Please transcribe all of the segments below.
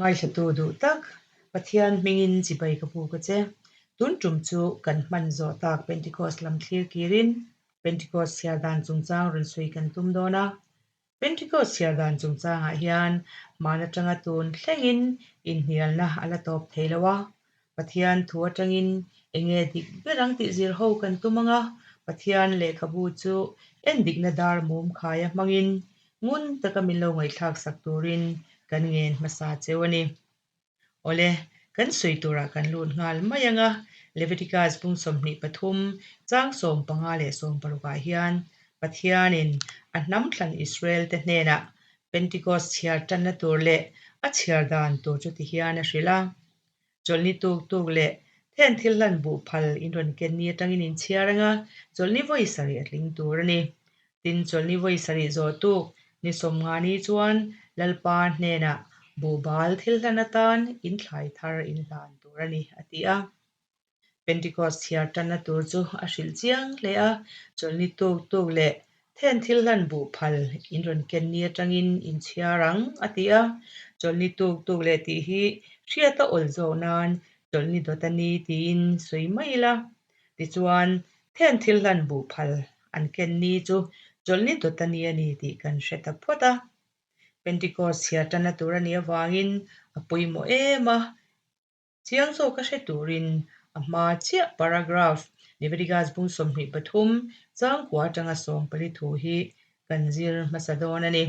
Ngaithlatu duh tak, Pathian hmingin chibai ka buk a che. Tun tum chu kan hman zawh tak Pentecost lam thlir kirin Pentecost chhiar dan chungchang rawn sawi kan tum dawn a. Pentecost chhiar dan chungchangah hian hman atanga tun thlengin inhnialna a la tawp thei lo a. Pathian thu atangin enge dik ber ang tih zir ho kan tum ang a, Pathian lehkhabu chu endikna dar mum khaia hmangin ngun taka min lo ngaihthlak sak turin kan ngen hmasa cheu a ni. Awle, kan sawi turah kan lut nghal mai ang a, Leviticus bung 23 chang 15 leh 16 ah hian Pathianin a hnam thlan Israel te hnenah Pentecost chhiar tanna tur leh a chhiar dan tur chu ti hian a hrilh a. Chawlhni tuk tuk leh then thil hlan buh phal in rawn ken ni atangin in chhiar ang a, chawlhni vawi sarih a tling tur a ni. Tin, chawlhni vawi sarih zawh tuk ni 50 ni chuan Lalpa hnenah buhbal thil hlan atan in thlai thar in hlan tur a ni, a ti a. Pentecost chhiar tanna tur chu a hrilh chiang hle a, chawlhni tuk tuk leh then thil hlan buh phal in rawn ken ni atangin in chhiar ang, a ti a. Chawlhni tuk tuk leh tih hi hriat a awl zawk nan chawlhni dawt a ni tiin sawi mai ila. Tichuan, then thil hlan buh phal an ken ni chu chawlhni dawt a ni a ni tih kan hre ta phawt a. Pentecost chhiar tanna tur a nih avangin a pawimawh em a. Chiang zawk a hre turin a hma chiah paragraph Leviticus bung 23 changkua atanga 14 thu hi kan zir hmasa dawn a ni.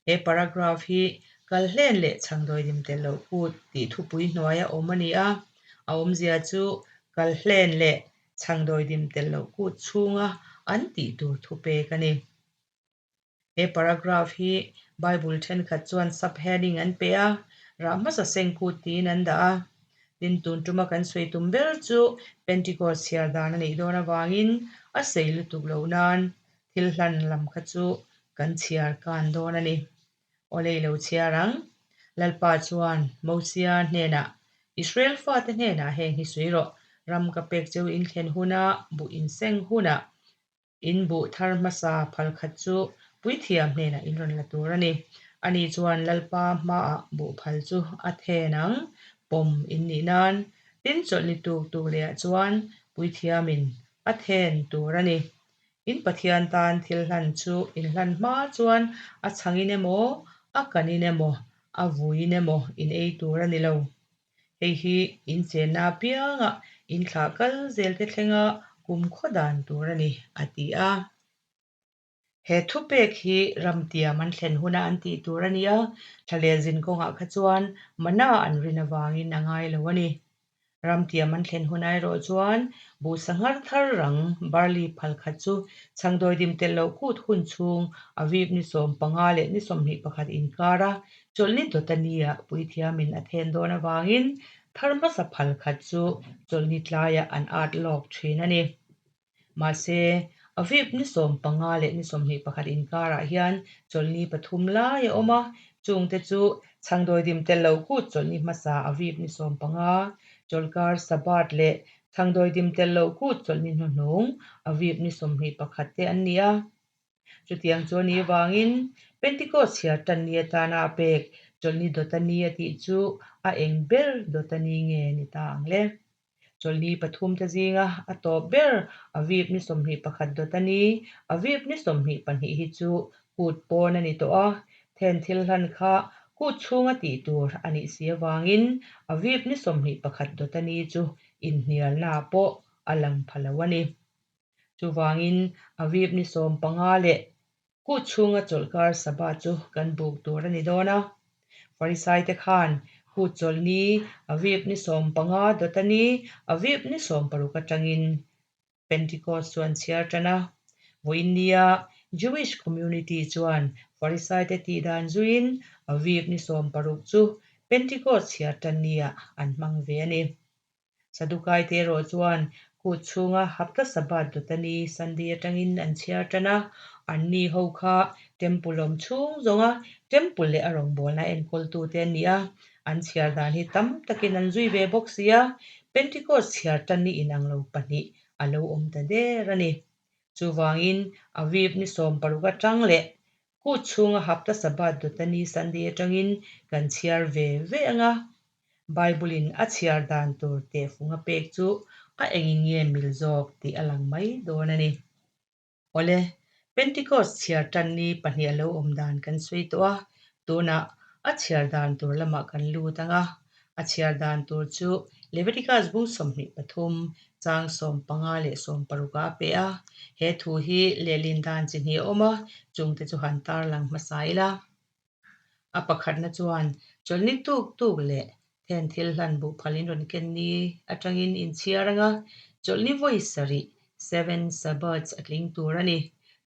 He paragraph hi kal hlen leh chhangdawidim tel loh kut tih thupui hnuaia awm a ni a, a awmzia chu kal hlen leh chhangdawidim tel loh kut chhunga an tih tur thupek a ni. He paragraph hi Bible thenkhat chuan subheading an pe a, rah hmasa seng kut tiin an dah a. Tin, tun tuma kan sawi tum ber chu Pentecost chhiar dan a nih dawn avangin a sei lutuk loh nan thil hlan lam kha chu kan chhiar kan dawn a ni. Awlei lo chhiar ang. Lalpa chuan Mosia hnenah, Israel fate hnenah heng hi sawi rawh, ram ka pek cheu in thlen huna, buh in seng hunah, In buh thar hmasa phal khat chu puithiam hnenah in rawn la tur a ni. Ani chuan Lalpa hmaah buh phal chu a then ang, pawm in nih nan. Tin, chawlhni tuk tuk lehah chuan puithiamin a then tur a ni. In Pathian tan thil hlan chu in hlan hma chuan a chhangin emaw, a kanin emaw, a vuiin emaw in ei tur a ni lo. Hei hi in chenna apiangah in thlah kal zel te thlenga kum khaw dan tur a ni, a ti a. He thupek hi ramtiam an thlen huna an tih tur a ni a, thlalel zin kawngah kha chuan mana an rin avangin a ngai lo a ni. Ramtiam an thlen hun erawh chuan buh sanghar thar rang barley phal khat chu chhangdawidim tel loh kut hun chhung a vip ni 15 leh ni 21 inkar a Chawlhni dawta nia puithiamin a then dawn avangin thar hmasa phal khat chu chawlhni tlaiah an at lawk thin a ni. Mahse, a vip ni 15 leh ni 21 inkarah hian chawlhni pathum lai a awm a, chungte chu chhangdawidim tel lo kut chawlhni hmasa a vip ni 15, chawlhkar Sabbath leh chhangdawidim tel lo kut chawlhni hnuhnung a vip ni 21 te an ni a. Chutiang chu a nih avangin Pentecost chhiar tan ni atana a pek chawlhni dawta ni a tih chu a eng ber dawta ni nge ni ta ang le? Chawlhni pathum te zinga a tawp ber a vip ni 21 dawta ni, a vip ni 22 hi chu kut pawn a ni tawh a, then thil hlan kha kut chhunga tih tur a nih si avangin a vip ni 21 dawta ni chu inhnialna pawh a lang pha lo a ni. Chuvangin a vip ni 15 leh kut chhunga chawlhkar Sabbath chu kan buk tur a ni dawn a. Farisaite khan kut chawlh ni, a vip ni 15 dawta ni, a vip ni 16 atangin Pentecost chu an chhiar tan a. Vawiin nia Jewish community chuan Farisaite tih dan zuiin a vip ni 16 chu Pentecost chhiar tan niah an hmang ve a ni. Sadukai te erawh chuan kut chhunga Hapta Sabbath dawtani Sunday atangin an chhiar tan a, anni ho kha Temple awm chhung zawnga Temple leh a rawngbawlna enkawltute an ni a, an chhiar dan hi tam takin an zui ve bawk si a, Pentecost chhiar tan ni inang lo pahnih a lo awm ta der a ni. Chuvangin Aviv ni 16 atang leh. Kut chhunga hapta Sabbath dawta ni Sunday atangin kan chhiar ve ve ang a, Bible-in a chhiar dan tur tehfung a pek chu a engin nge mil zawk tih a lang mai dawn a ni. Awle, Pentecost chhiar tan ni pahniha lo awm dan kan sawi tawh a, tunah a chhiar dan tur lamah kan lut ang a, a chhiar dan tur chu Leviticus bung 23 chang 15 leh 16 ah a pe a, he thu hi lehlin dan chi hnih a awm a, chungte chu han tarlang hmasa ila. A pakhatna chuan chawlhni tuk tuk leh then thil hlan buh phal in rawn ken ni atangin inchhiar anga chawlhni vawi sarih, seven Sabbaths, a tling tur a ni.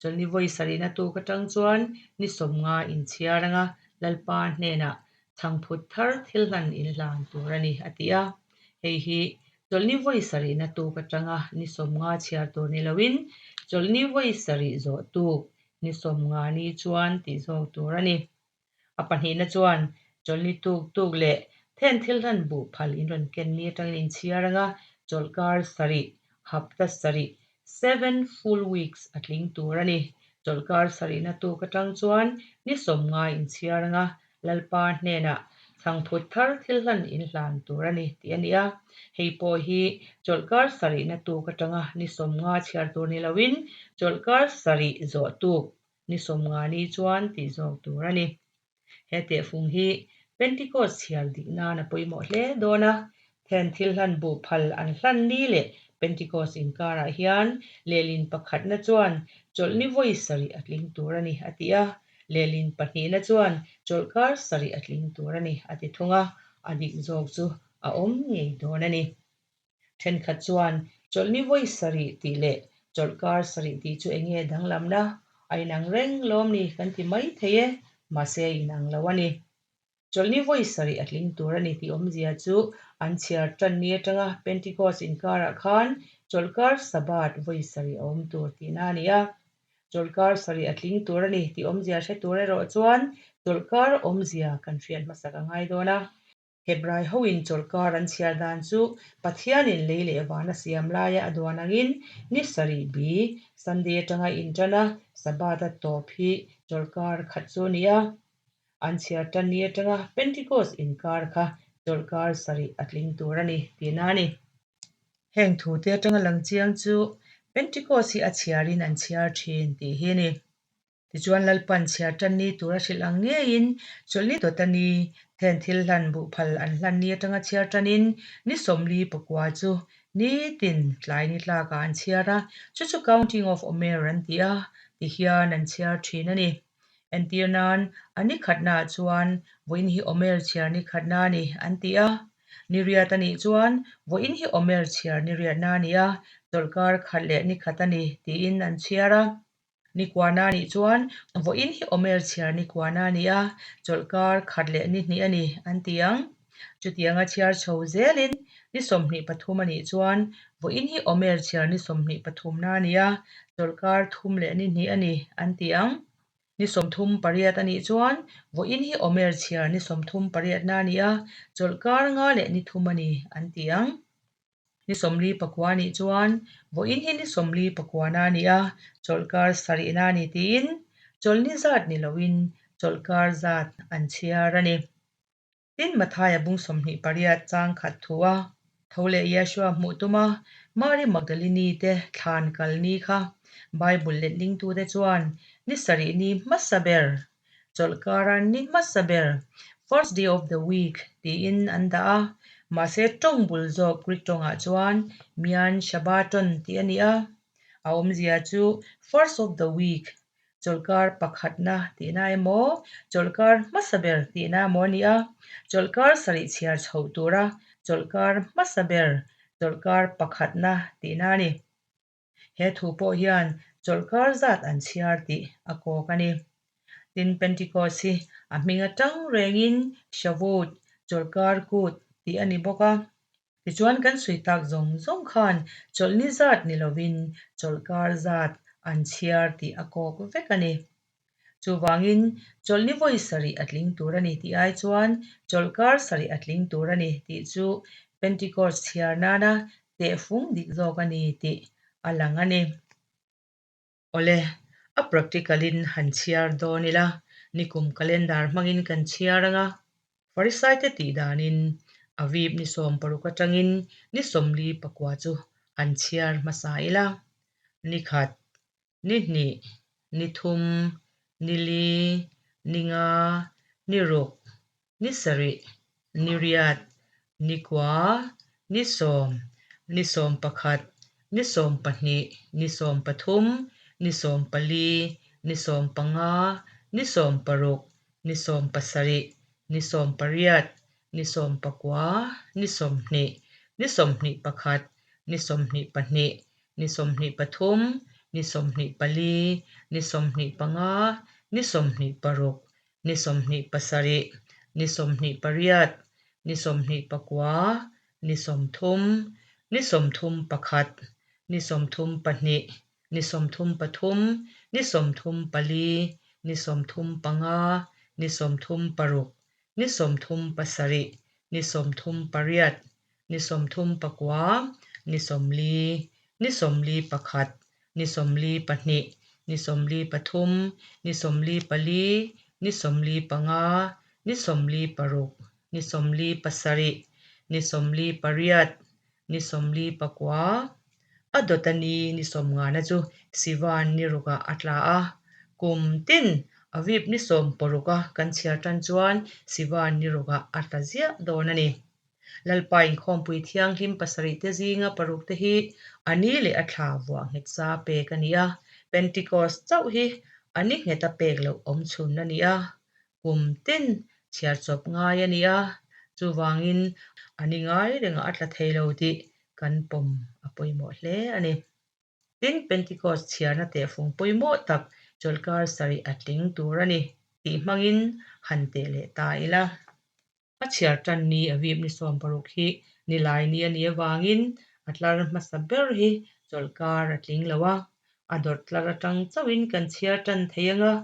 Chawlhni vawi sarihna tuk atang chuan ni sawmnga inchhiar anga Lalpa hnenah chhangphut thar thil hlan in hlan tur a ni, a ti a. Hei hi chawlhni vawi sarihna tuk atanga ni sawmnga chhiar tur ni loin chawlhni vawi sarih zawh tuk Ni 50 ni chuan tih zawk tur a ni. A pahnihna chuan chawlhni tuk tuk leh then thil hlan buh phal in rawn ken ni atangin inchhiar anga chawlhkar sarih, hapta sarih, seven full weeks, a tling tur a ni. Chawlhkar sarihna tuk atang chuan ni 50 inchhiar anga Lalpa hnenah chhangphut thar thil hlan in hlan tur a ni tih a ni a. Hei pawh hi chawlhkar sarihna tuk atanga ni 50 chhiar tur ni loin chawlhkar sarih zawh tuk ni 50 ni chuan tih zawk tur a ni. He tehfung hi Pentecost chhiar dik nan a pawimawh hle dawn a. Then thil hlan buh phal an hlan ni leh Pentecost inkarah hian lehlin pakhatna chuan chawlhni vawi sarih a tling tur a ni a ti a. Lehlin pahnihna chuan chawlhkar sarih a tling tur a ni, a ti thung a, a dik zawk chu a awm ngei dawn a ni. Thenkhat chuan chawlhni vawi sarih tih leh chawlhkar sarih tih chu eng nge danglamna? A inang reng lawm ni kan ti mai thei e, mahse a inang lo a ni. Chawlhni vawi sarih a tling tur a ni tih awmzia chu an chhiar tan ni atanga Pentecost inkarah khan chawlhkar Sabbath vawi sarih a awm tur tihna a ni a. Chawlhkar sarih a tling tur a ni tih awmzia hre tur erawh chuan chawlhkar awmzia kan hriat hmasak a ngai dawn a. Hebrai hoin chawlhkar an chhiar dan chu Pathianin lei leh van a siam laia a duan angin ni sarih bi, Sunday atanga intan a, Sabbath a tawp hi chawlhkar khat chu a ni a. An chhiar tan ni atanga Pentecost inkar kha chawlhkar sarih a tling tur a ni tihna a ni. Heng thute atanga lang chiang chu Pentecost hi a chhiarin an chhiar thin tih hi a ni. Tichuan Lalpan chhiar tan ni tur a hrilh ang ngeiin chawlhni dawta ni then thil hlan buhphal an hlan ni atanga chhiar tanin ni 44 chu nitin tlai ni tlakah an chhiar a, chu chu Counting of Omer an ti a, tihian an chhiar thin a ni. Entir nan, a ni khatnaah chuan vawiin hi Omer chhiar ni khatna a ni, an ti a. Ni riat a nih chuan vawiin hi Omer chhiar ni riatna a ni a, chawlhkar khat leh ni khat a ni, tiin an chhiar a. Ni kuana a nih chuan vawiin hi Omer chhiar ni kuana a ni a, chawlhkar khat leh ni hnih a ni, an ti ang. Chutianga chhiar chho zelin ni 23 a nih chuan vawiin hi Omer chhiar ni 23 na a ni a, chawlhkar thum leh ni hnih a ni, an ti ang. Ni 38 a nih chuan vawiin hi Omer chhiar ni 38 na a ni a, chawlhkar nga leh ni thum a ni, an ti ang. Ni 49 a nih chuan vawiin hi ni 49 na a ni a, chawlhkar sarih na a ni tiin chawlhni zat ni loin chawlhkar zat an chhiar a ni. Tin, Mathaia bung 28 chang khat thu a, tho leh Yeshua hmuh tum a, Mari Magdalini te thlan kal ni kha Bible letlingtute chuan ni sarih ni hmasa ber, chawlhkara ni hmasa ber, first day of the week, tiin an dah a, mahse tawng bul zawk Greek tawngah chuan Mian Shabbaton tih a ni a, a awmzia chu first of the week, Chawlhkar pakhatna tihna emaw, chawlhkar hmasa ber tihna emaw a ni a, chawlhkar sarih chhiar chhoh tura chawlhkar hmasa ber, chawlhkar pakhatna tihna a ni. He thu pawh hian chawlhkar zat an chhiar tih a kawk a ni. Tin, Pentecost hi a hming atang rengin Shavuot, chawlhkar kut, tih a ni bawk a. Tichuan kan sawi tak zawng zawng khan chawlhni zat ni lovin chawlhkar zat an chhiar tih a kawk vek a ni. Chuvangin chawlhni vawi sarih a tling tur a ni tih ai chuan chawlhkar sarih a tling tur a ni tih chu Pentecost chhiar nana tehfung dik zawk a ni tih a lang a ni. Awle, A practical in han chhiar dawn ila, nikum calendar hmangin kan chhiar anga, Farisaite tih danin Aviv ni 16 atangin ni 49 chu han chhiar hmasa ila, ni khat, ni hnih, ni thum, ni li, ni nga, ni ruk, ni sarih, ni riat, ni kua, ni sawm, ni 11, ni 12, ni 13, ni 14, ni 15, ni 16, ni 17, ni 18, ni 19, ni 20, ni 21, ni 22, ni 23, ni 24, ni 25, ni 26, ni 27, ni 28, ni 29, ni 30, ni 31, ni 32, ni 33, ni 34, ni 35, ni 36, ni 37, ni 38, ni 39, ni 40, ni 41, ni 42, ni 43, ni 44, ni 45, ni 46, ni 47, ni 48, ni 49, a dawta ni ni 50na chu Sivan ni rukah a tla a. Kum tin Aviv ni 16 a kan chhiar tan chuan Sivan ni rukah a tla ziah dawn a ni. Lalpa inkhawmpui thianghlim pasarih te zinga paruk te hi a ni leh a thla vuah nghet sa pek a ni a, Pentecost chauh hi a ni ngheta pek loh awm chhun a ni a, kum tin chhiar chawp ngai a ni a, chuvangin a ni ngai rengah a tla thei lo tih kan pawm a pawimawh hle a ni. Tin, Pentecost chhiarna tehfung pawimawh tak chawlhkar sarih a tling tur a ni tih hmangin han teh leh ta ila. A chhiar tan ni Aviv ni 16 hi nilai ni a nih avangin a tlar hmasa ber hi chawlhkar a tling lo a, a dawt tlar atang chauhin kan chhiar tan thei anga,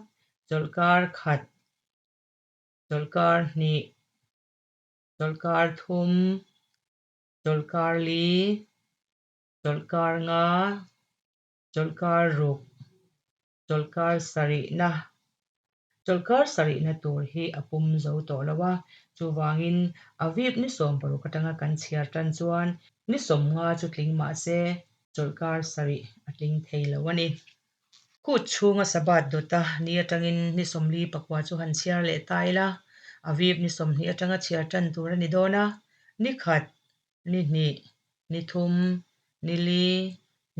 chawlhkar khat, chawlhkar hnih, chawlhkar thum, chawlhkar li, chawlhkar nga, chawlhkar ruk, chawlhkar sarihna. Chawlhkar sarihna tur hi a pum zo tawh lo a, chuvangin Aviv ni 16 atanga kan chhiar tan chuan ni 50 chu tling mah se chawlhkar sarih a tling thei lo a ni. Kut chhunga Sabbath dawta ni atangin ni 49 chu han chhiar leh ta ila, Aviv ni 20 atanga chhiar tan tur a ni dawn a, ni khat, ni hnih, ni thum, ni li,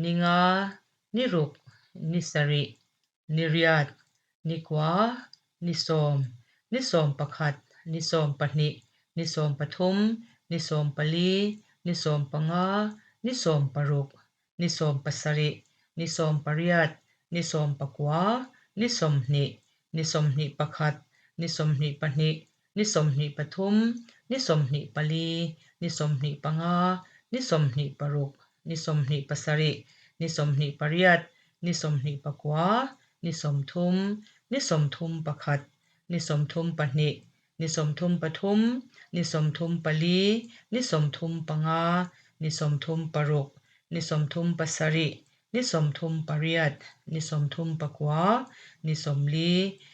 ni nga, ni ruk, ni sarih, ni riat, ni kua, ni sawm, ni 11, ni 12, ni 13, ni 14, ni 15, ni 16, ni 17, ni 18, ni 19, ni 20, ni 21, ni 22, ni 23, ni 24, ni 25, ni 26, ni 27, ni 28, ni 29, ni 30, ni 31, ni 32, ni 33, ni 34, ni 35, ni 36, ni 37, ni 38, ni 39, ni 40,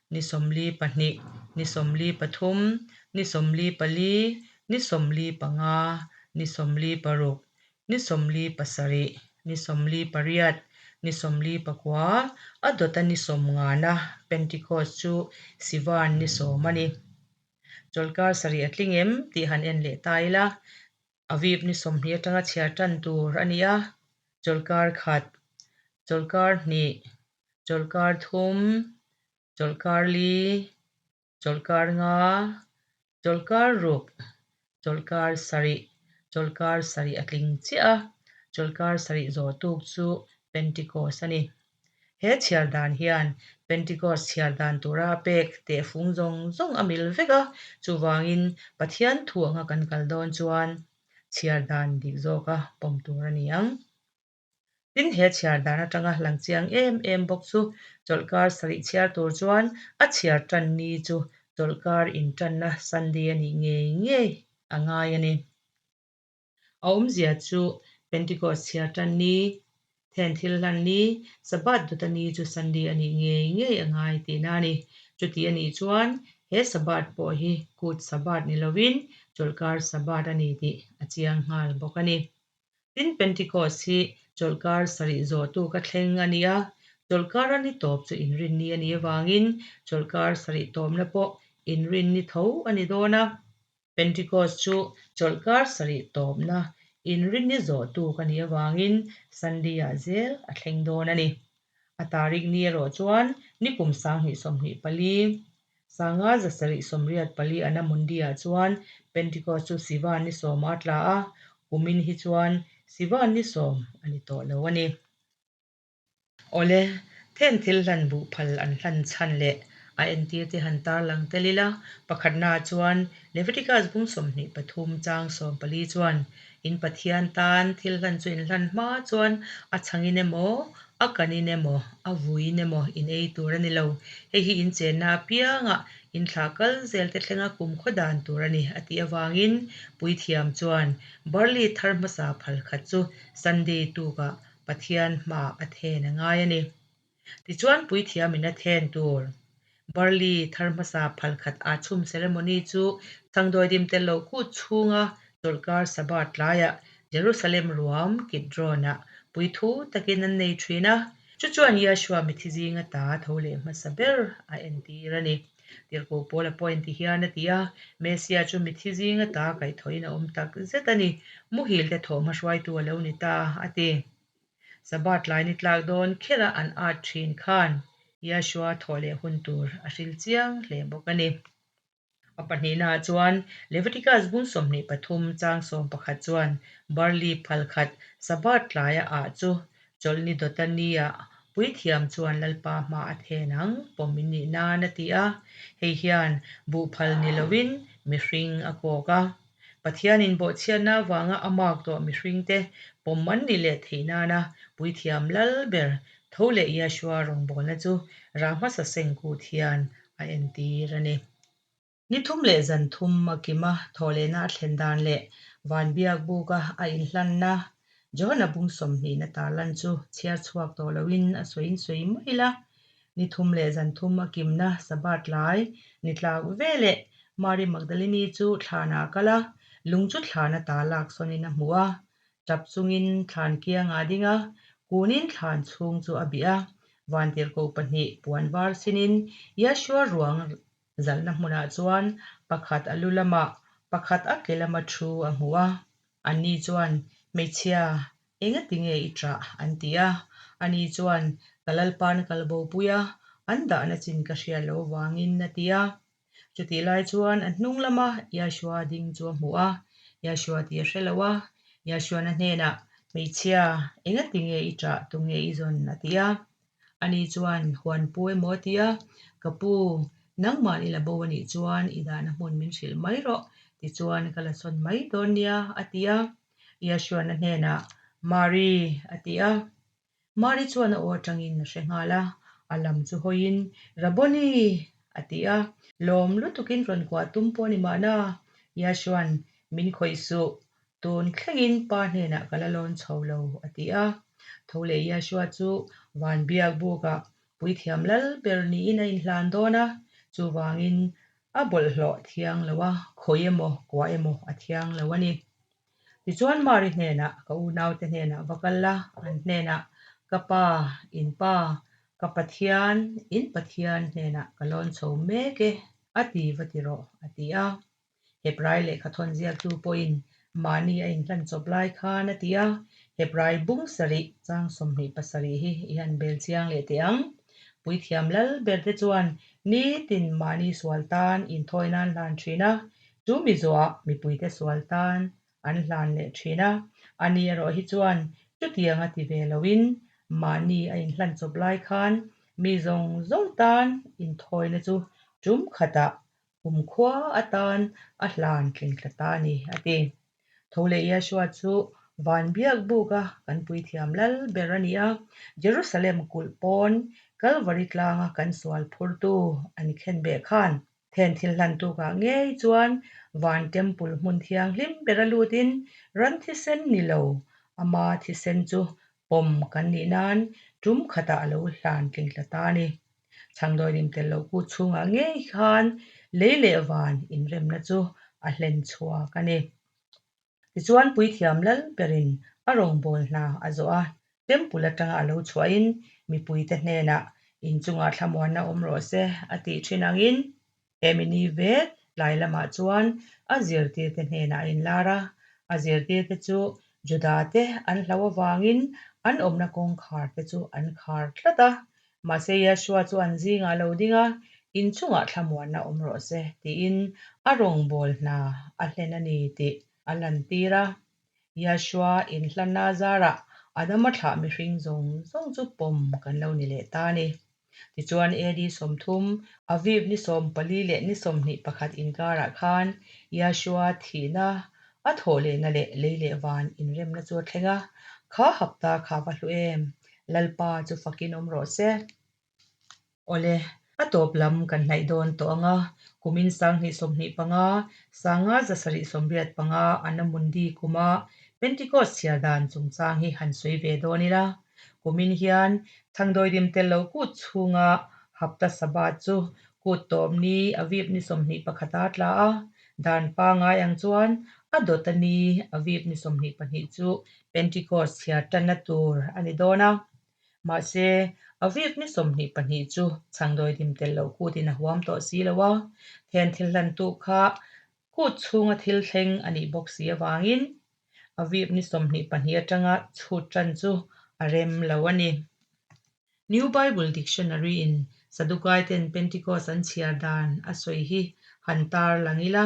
ni 41, ni 42, ni 43, ni 44, ni 45, ni 46, ni 47, ni 48, ni 49, a dawta ni 50na Pentecost chu Sivan ni 10 a ni. Chawlhkar sarih a tling em tih han en leh ta ila, Aviv ni 20 atanga chhiar tan tur a ni a, chawlhkar khat, chawlhkar hnih, chawlhkar thum, chawlhkar li, chawlhkar nga, chawlhkar ruk, chawlhkar sarih, chawlhkar sarih a tling chiah a, chawlhkar sarih zawh tuk chu Pentecost a ni. He chhiar dan hian Pentecost chhiar dan tura pek tehfung zawng zawng a mil vek a, chuvangin Pathian thu anga kan kal dawn chuan chhiar dan dik zawka pawm tur a ni ang. Tin, he chhiar dan atanga lang chiang em em bawk chu chawlhkar sarih chhiar tur chuan a chhiar tan ni chu chawlhkar intanna Sunday a nih ngei ngei a ngai a ni. A awmzia chu Pentecost chhiar tan ni. Then thil hlan ni, Sabbath dawta ni chu Sunday a nih ngei ngei a ngai tihna a ni. Chuti a nih chuan he Sabbath pawh hi Kut Sabbath ni lovin chawlhkar Sabbath a ni tih a chiang nghal bawk a ni. Tin, Pentecost hi chawlhkar sarih zawhtu ka thleng a ni a, chawlhkar a ni tawp chu inrinni a nih avangin chawlhkar sarih tawpna pawh inrinni tho a ni dawn a. Pentecost chu chawlhkar sarih tawpna inrinni zawhtu ka nih avangin Sunday-ah zel a thleng dawn a ni. A tarik ni erawh chuan nikum 2024, 5784 Anamundi-ah chuan Pentecost chu Sivan ni sawmah a tla a, kumin hi chuan Sivan ni sawm a ni tawh lo a ni. Awle, then thil hlan buh phal an hlan chhan leh a entir te han tarlang tel ila, pakhatnaah chuan Leviticus bung 23 chang 14 chuan, In Pathian tan thil hlan chu in hlan hma chuan a chhangin emaw, a kanin emaw, a vuiin emaw in ei tur a ni lo. Hei hi in chenna apiangah in thlah kal zel te thlenga kumkhaw dan tur a ni a tih avangin Puithiam chuan barley thar hmasa phal khat chu Sunday tukah Pathian hmaah a then a ngai a ni. Tichuan puithiamin a then tur. Barley thar hmasa phal khat aa chhum ceremony chu Changdawidim tel loh kut chhunga chawlhkar Sabbath tlaiah Jerusalem ruam Kidron-ah puithu takin an nei thin a. Chu chuan Yeshua mithi zinga ta tho leh hmasa ber a entir a ni. Tirhkoh Paula pawh inti hian a ti a, Messia chu mithi zinga ta kaihthawhin a awm tak zet a ni, muhil te thawhhma hruaitu a lo ni ta, a ti. Sabbath tlai ni tlak dawn kherah an at thin khan Yeshua thawh leh hun tur a hril chiang hle bawk a ni. A pahnihnaah chuan Leviticus bung 23 chang 11 chuan barley phal khat Sabbath tlaia ah chu Chawlhni dawta nia puithiam chuan Lalpa hma a then ang pawm in nih nan a ti a, hei hian buhphal ni loin mihring a kawk a. Pathianin bawhchhiatna avanga a mark tawh mihringte pawm an nih leh theih nana puithiam lal ber tho leh Yeshua rawngbawlna chu rah hmasa seng kut hian a entir a ni. Ni thum leh zan thum a kim a, thawhlehna a thlen dan leh van biak buka a inhlanna Johana bung sawmhnihna tarlan chu chhiar chhuak tawh loin a sawiin sawi mai la. Ni thum leh zan thum a kimna Sabbath lai ni tlak ve leh Mary Magdalene chu thlanah a kal a, lung chu thlan ata lak sawnin a hmu a. Tap chungin thlan kiangah a ding a, kunin thlan chhung chu a bih a. Vantirhkoh pahnih puan var sinin Yeshua ruang Zalhna hmunah chuan pakhat a lu lamah, pakhat a ke lama thu a hmu a. Anni chuan, Hmeichhia, engati nge i ṭah? an ti a. Ani chuan, Ka Lalpa'n kal bopui a, an dahna chin ka hriat loh vangin, a ti a. Chutih lai chuan a hnung lama Yahshua ding chu a hmu a. Yahshua tih a hre lo a. Yahshua'n a hnenah, Hmeichhia, engati nge i ṭah? Tunge i zawn? a ti a. Ani chuan huan pu emaw a ti a, Ka pu, nangmah i la bo a nih chuan i dahna hmun min hrilh mai rawh, tichuan ka la sawn mai dawn nia, a ti a. Yeshua'n a hnenah, Mari, a ti a. Mari chuan a aw atangin a hre nghal a, a lam chu hawiin, Rabboni! a ti a. Lawm lutukin rawn kuah tum pawh a ni mahna, Yeshua'n, Min khawih suh, Tun thlengin Pa hnenah ka la lawn chho lo, a ti a. Tho leh Yeshua chu van biak bukah puithiam lal ber niin a inhlan dawn a, chuvangin a bawlhhlawh thiang lo a, khawi emaw kuah emaw a thiang lo a ni. Tichuan Mari hnenah, Ka unaute hnenah va kal la, an hnenah, Ka Pa, in Pa, ka Pathian, in Pathian hnenah ka lawn chho mek e, a ti va ti rawh, a ti a. Hebrai lehkhathawn ziaktu pawhin mahni a inhlan chawp lai khan a ti a, Hebrai bung sarih chang 27 hi i han bel chiang leh teh ang. Puithiam lal berte chuan nitin mahni sual tan inthawi nan hlan thin a, chu mi zawhah mipuite sual tan an hlan leh thin a, ani erawh hi chuan chutiang a ti ve loin mahni a inhlan chawp lai khan mi zawng zawng tan inthawina chu tum khatah Kumkhua atan a hlan tling tla ta a ni, a ti. Tho leh Yeshua chu van biak buka kan puithiam lal ber a ni a, Jerusalem kulh pawn Kalvari tlanga kan sual phurtu an khen beh khan then thil hlan tukah ngei chuan van temple hmun thianghlim bera lutin ran thisen ni lo, ama thisen chu. Pawm kan nih nan tum khatah a lo hlan tling tla ta a ni. Chhangdawilim tel lo kut chhungah ngei khan lei leh van inremna chu a hlen chhuak a ni. Tichuan puithiam lal berin a rawngbâwl hna a zawh a, temple aṭanga a lo chhuahin mipuite hnenah inchungah thlamuanna awm rawh se a tih ṭhin angin hemi ni vek tlai lamah chuan a zirtirte hnenah a inlar a, a zirtirte chu Juda-te an hlau avangin an awmna kawngkhar te chu an khar tlat a, mahse Yeshua chu an zingah a lo ding a, inchungah thlamuanna awm rawh se tiin a rawngbâwl hna a hlen a ni tih a lantir a. Yeshua inhlanna zarah Adama thlah mihring zawng zawng chu pawm kan lo ni leh ta a ni. Tichuan AD 30, Aviv ni 14 leh ni 21 inkarah khan Yeshua thihna, a thawhlehna leh lei leh van inremna chu a thleng a, kha hapta kha va hlu em? Lalpa chu fakin awm rawh se. Awle, a tawp lam kan hnaih dawn tawh ang a, kumin 2025, 5785 Anamundi kuma Pentecost chhiar dan chungchang hi han sawi ve dawn ila. Kumin hian Thangdawidim tel lo kut chhunga Hapta Sabbath chu kut tawp ni Aviv ni 21 a tla a, dan pangai ang chuan a dawta ni Aviv ni 22 chu Pentecost chhiar tanna tur a ni dawn a. Mahse, Aviv ni 22 chu Chhangdawidim tel loh kutin a huam tawh si lo a, then thil hlantu kha kut chhunga thil thleng a nih bawk si avangin Aviv ni 22 atanga chhut tan chu a rem lo a ni. New Bible Dictionary in Sadukai ten Pentecost an chhiar dan a sawi hi han tar lang ila,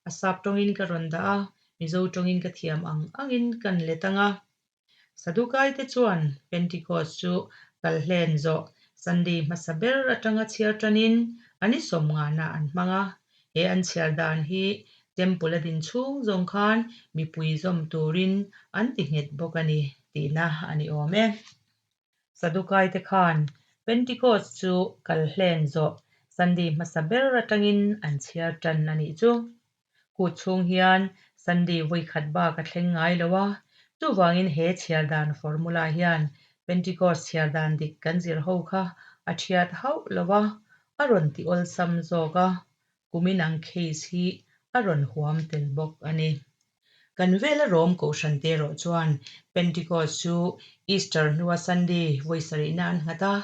a sap tawngin ka rawn dah a, Mizo tawngin ka thiam ang angin kan let ang a. Sadukai te chuan Pentecost chu kalhlen zawh Sunday hmasa ber atanga chhiar tanin a ni sawm ngana an hmang a. He an chhiar dan hi Temple a din chhung zawng khan mipui zawm turin an ti nghet bawk a ni tihna a ni awm e. Sadukai te khan Pentecost chu kalhlen zawh Sunday hmasa ber atangin an chhiar tan a nih chu. Kut chhung hian Sunday vawi khat bak a thleng ngai lo a, chuvangin he chhiar dan formula hian Pentecost chhiar dan dik kan zir ho kha a thiat hauh lo a, a rawn ti awlsam zawk a, kumin ang case hi a rawn huam tel bawk a ni. Kan vela Rom Kohhran te erawh chuan Pentecost chu Easter hnua Sunday vawi sarihna an nghat a,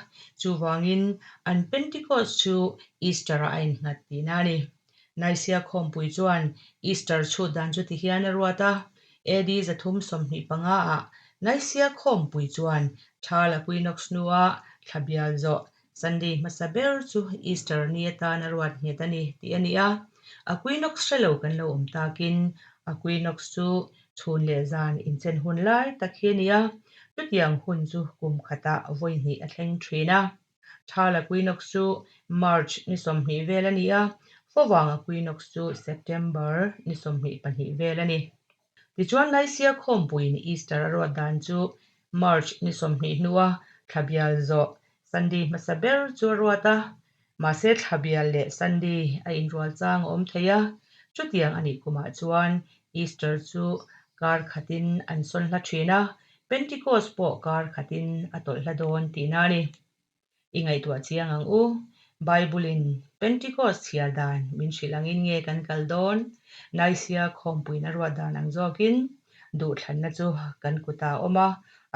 chuvangin an Pentecost chu Easter-ah a innghat tihna a ni. Nicaea khawmpui chuan Easter chhut dan chu tihian a ruat a, AD 325 ah Nicaea khawmpui chuan Thal Equinox hnua thla bial zawh Sunday hmasa ber chu Easter ni atan a ruat nghet a ni tih a ni a. Equinox hre lo kan lo awm takin Equinox chu chhun leh zan inchen hun lai tak hi a ni a, chutiang hun chu kum khatah vawi hnih a thleng thin a. Thal Equinox chu March ni 20 vel a ni a, Fawvang Equinox chu September ni 22 vel a ni. Tichuan Nicaea khawmpuiin Easter a ruat dan chu March ni 20 hnua thla bial zawh Sunday hmasa ber chu a ruat a, mahse thla bial leh Sunday a inrual chang a awm thei a, chutiang a nih kumah chuan Easter chu kar khatin an sawn hla thin a, Pentecost pawh kar khatin a tawlh hla dawn tihna a ni. I ngaihtuah chiang ang u. Bible-in Pentecost chhiar dan min hrilh angin nge kan kal dawn? Nicaea khawmpuiin a ruat dan ang zawkin duhthlanna chu kan kutah a awm a,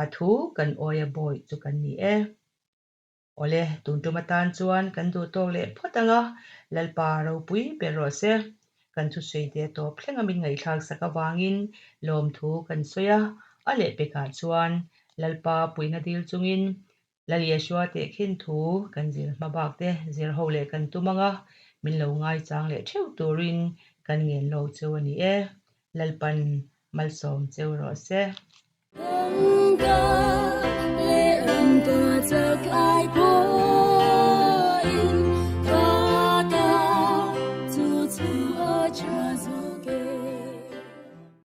a thu kan awia bawih chu kan ni e. Awle, tun tum atan chuan kan duh tawk leh phawt ang a, Lalpa ropui ber rawh se. Kan thusawi te tawp thleng a min ngaihthlak sak avangin lawmthu kan sawi a, a lehpekah chuan Lalpa puihna dil chungin Lal Yeshua tehkhin thu kan zir hma bak te zir ho leh kan tum ang a, min lo ngaichang leh theuh turin kan ngen lo cheu a ni e. Lalpan malsawm cheu rawh se.